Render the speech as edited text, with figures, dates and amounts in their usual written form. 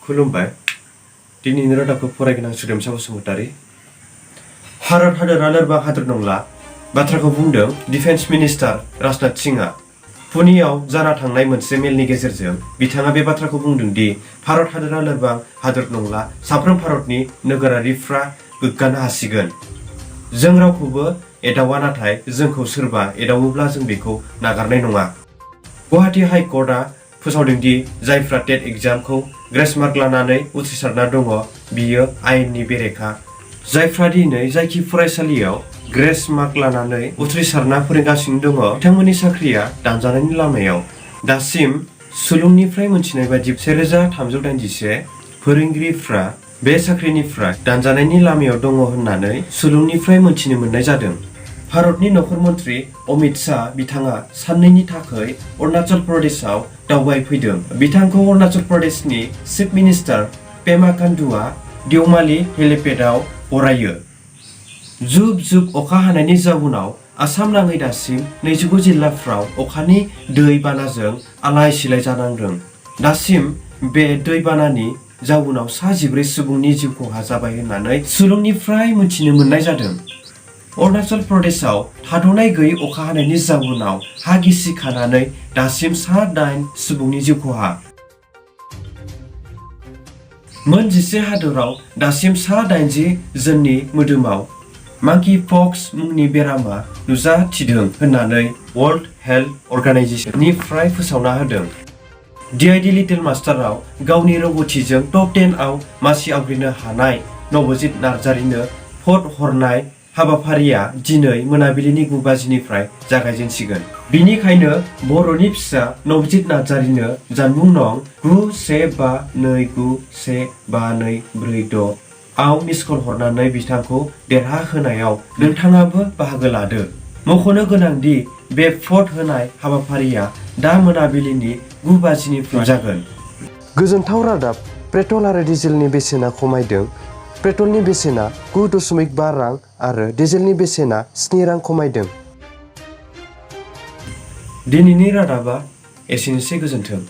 खुलुमबाय। दिनैनि रादाबखौ फरायगोनां सोद्रोमसा बसुमतारी। भारत हादोरा लोरबां हादोर नंला बाथ्राखौ बुंदों डिफेन्स मिनिस्टार राजनाथ सिंहआ। पुनेआव जाना थांनाय मोनसे मेलनि गेजेरजों बिथाङा बे बाथ्राखौ बुंदों दि भारत हादोरा लोरबां हादोर नंला, साफ्रोम भारतनि नोगोरारिफ्रा गोग्गानो हासिगोन। जों रावखौबो एदावा, नाथाय जोंखौ सोरबा एदावोब्ला जों बेखौ नागारनाय नङा। गुवाहाटी हाइ कर्टआ फोसावदों दि जायफ्रा टेट एग्जामखौ ग्रेस मार्क लानानै उथ्रिसारना दङ बियो आयेननि बेरेखा। जायफ्रा दिनै जायखि फरायसालियाव ग्रेस मार्क लानानै उथ्रिसारना फोरोंगासिनो दङ बिथांमोननि साख्रिया दानजानायनि लामायाव। दासिम सुलुंनिफ्राय मोनथिनाय बायदि 1381 फोरोंगिरिफ्रा बे साख्रिनिफ्राय दानजानायनि लामायाव दङ होननानै सुलुंनिफ्राय मोनथिनो मोननाय जादों। भारतनि नखर मन्त्रि अमित शाह बिथाङा साननैनि थाखाय अरुणाचल प्रदेशआव दावबायफैदों। बिथांखौ अरुणाचल प्रदेशनि चिफ मिनिस्टार पेमा खांडुआ देवमाली हेलिपेडआव बरायो। जुब जुब अखा हानायनि जाउनाव आसाम नाङै दासिम 29 जिल्लाफ्राव अखानि दै बानाजों आलाय सिलाय जानांदों। दासिम बे दै बानानि जाउनाव 14 सुबुंनि जिउ खहा जाबाय होननानै सुलुंनिफ्राय मिथिनो मोननाय जादों। अरुणाचल प्रदेशआव थाद'नाय गैयै अखा हानायनि जाउनाव हा गिसि खानानै दासिम 8 सुबुंनि जिउ खहा। मोन 11 हादोराव दासिम 80 जननि मोदोमाव मांकी पक्स मुंनि बेरामा नुजाथिदों होननानै वर्ल्ड हेल्थ अर्गानाइजेशननिफ्राय फोसावना होदों। DID लिटिल मास्टाराव गावनि रोंग'थिजों टप 10 आव मासि आवग्रिनो हानाय नवजित नार्जारिनो भट हरनाय हाबाफारिया दिनै मोनाबिलिनि 9 बाजिनिफ्राय जागायजेनसिगोन। बिनिखायनो बर'नि फिसा नवजित नार्जारिनो जानबुं नं 9152915246 आव मिसकल हरनानै बिथांखौ देरहाहोनायाव नोंथाङाबो बाहागो लादो। मख'नो गोनांदि बे भट होनाय हाबाफारिया दा मोनाबिलिनि 9 बाजिनिफ्राय जागोन। गोजोनथाव रादाब, पेट्रल आरो डिजेलनि बेसेना खमायदों। पेट्रलनि बेसेना 9.5 रां आरो डिजेलनि बेसेना 7 रां खमायदों। दिनैनि रादाबा एसेनोसै, गोजोन्थों।